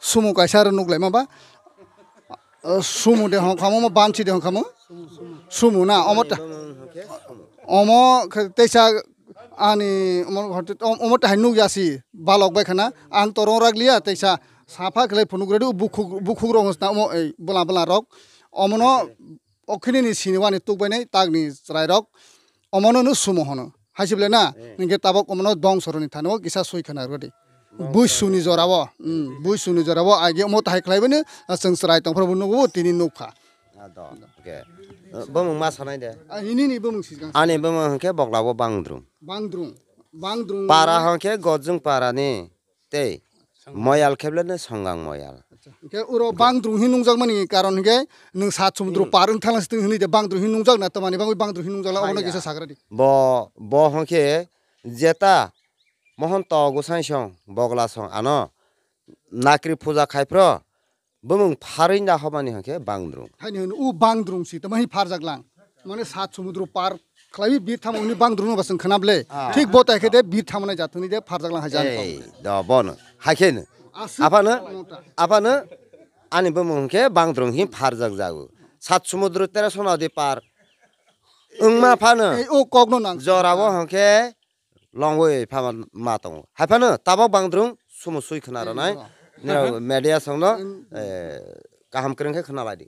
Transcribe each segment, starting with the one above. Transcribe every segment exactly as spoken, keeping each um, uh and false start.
Sumo kaisa aro nuk laima ba. Ah, sumo de hong kamo, mo bamsi de hong kamo. Sumo na, omo ta-, omo khe teisa ani omo, omo tahai nuk yasi balok bai khana. Ang torong rak liya teisa sapha khlai phunuk redu bukhuk, bukhuk rong sna omo ei bwla bwla rok. Omono okhini ni sini wani tuk bai nai tak ni chwrai rok. Omono no sumo hono. Hai se bwle na? Eh. Hingke tabok omono bongso roni thani o kisa sui khana rwdi. Bongso roni. Buisuni jora o. Hmm, buisuni jora o. Age omo tahai khlai bani, ah, chwng chwrai tong phuru bo nugo, tini nukha. Ah, do. Hingke. Bumung ma sanai de. Ah, ini ni bumung sikang. Ani bumung hingke bokla bo bangdrung. Bangdrung. Bangdrung. Para hingke Gojung para ni. Tei moyal kheble no songang moyal. Acha. Hingke uro bangdrung hin nungjak mani karon hingke nwng sat sumudru par wng thanglang sitwng hinui de bangdrung hin nungjak na tamani bangwi bangdrung hin nungjak la obono kisa sagra di. Bo, bo hwnkhe jeta mohon to gosai song bogla song ano nakri puja khai phro bumung pharwi da hobani hwnkhe bangdrung. Haini hwn u bangdrung si tamo hi pharjak lang. Mane sat sumudru par khlaiwi bir thamo uni bangdrung no ba chwng khna ble. Ah. Thik bo tai khe de bir thamo nai jathuni de pharjak lang hai jan. Ei, do bono. Hai khe no. Aswk. Aphano, aphano ani bumung hwnkhe bangdrung hi pharjak jago. Sat sumudru tera sona di par. Wngma phano. Ei, o kok no nang. Jorabo hwnkhe longwi phama ma tongo. Hai phano tabok bangdrung sumo sui khna rwnai. Ei, no. Nirok media songno, em, eh, kaham kwrwng khe khna lai di.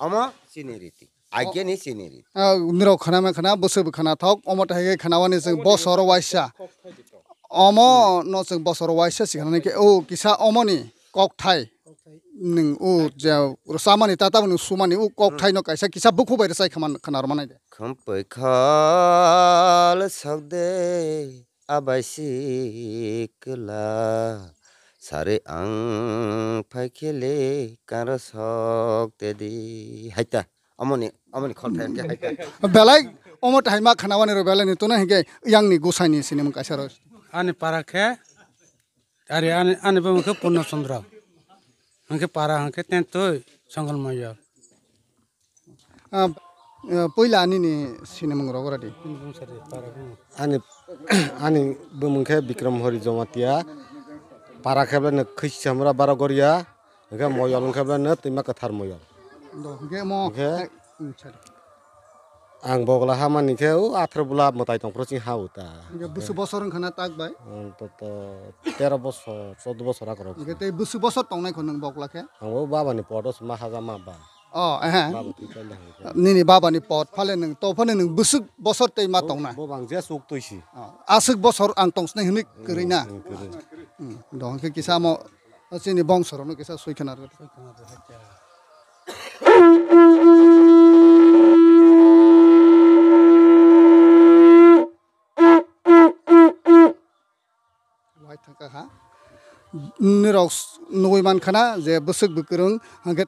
Omo chini riti. Ageni chini riti. Ah, nirok khana ma khana, bwswk bo khana thok, omo tai hai khe khana wani chwng bosor waisa. Omo no chwng bosor waisa si khana khe, o kisa omo ni kokthai. Nwng o je rwchamani tata bo nwng sumani o kokthai no kaisa kisa bukhuk bai rwchai khama khana rwmani de. Khumpui khol sok de. Abai sikla sari ang phai khele karo sok tedi. Haita, amoni, amoni khol phai khe haita. Belai, omo tai ma khana wani ro belai ni tono hingke yang ni gusai ni sini mung kaisa ro. Ani para khe, ari ani, ani bumung khe Purno Chandra. Hingke para hingke tentoi Songol Mayor. Ah, ah, puila nini sinimung rok ora di. Ani, ani bumung khe Bikram Hori Jomatia. Para khe bwlai no Khwisamra Baro Goria. Hingke moyol hingke bwlai no Twima Kwthar moyol. Do, hingke mo, hingke eh, mm, sorry. Ang bogla ha mani khe o atharo bwla mwtai tong phuru chini ha o ta. Hingke bwswk bosor wngkha na tak bai? Ang to, to tero bosor, choudo bosor akorok. Hingke tei bwswk bosor tongnai kho nwng bogla khe? Ang o baba ni pot o se ma haja ma ba. Oh, ehe. Baba twi paila hwnkhe. Nini baba ni pot phale nwng, to phano nwng bwswk bosor tei ma tongnai? Bo bang je chuk twi si. Oh, aswk bosor ang tong sinai hwnwi kwrwi na? Hmm, kwrwi. Hmm, do hwnkhe kisa mo chini bongso rokno kisa sui khna rw. Wai thangkha kha. Nirok nugui mankha na je bwswk bwkrwng hwnkhe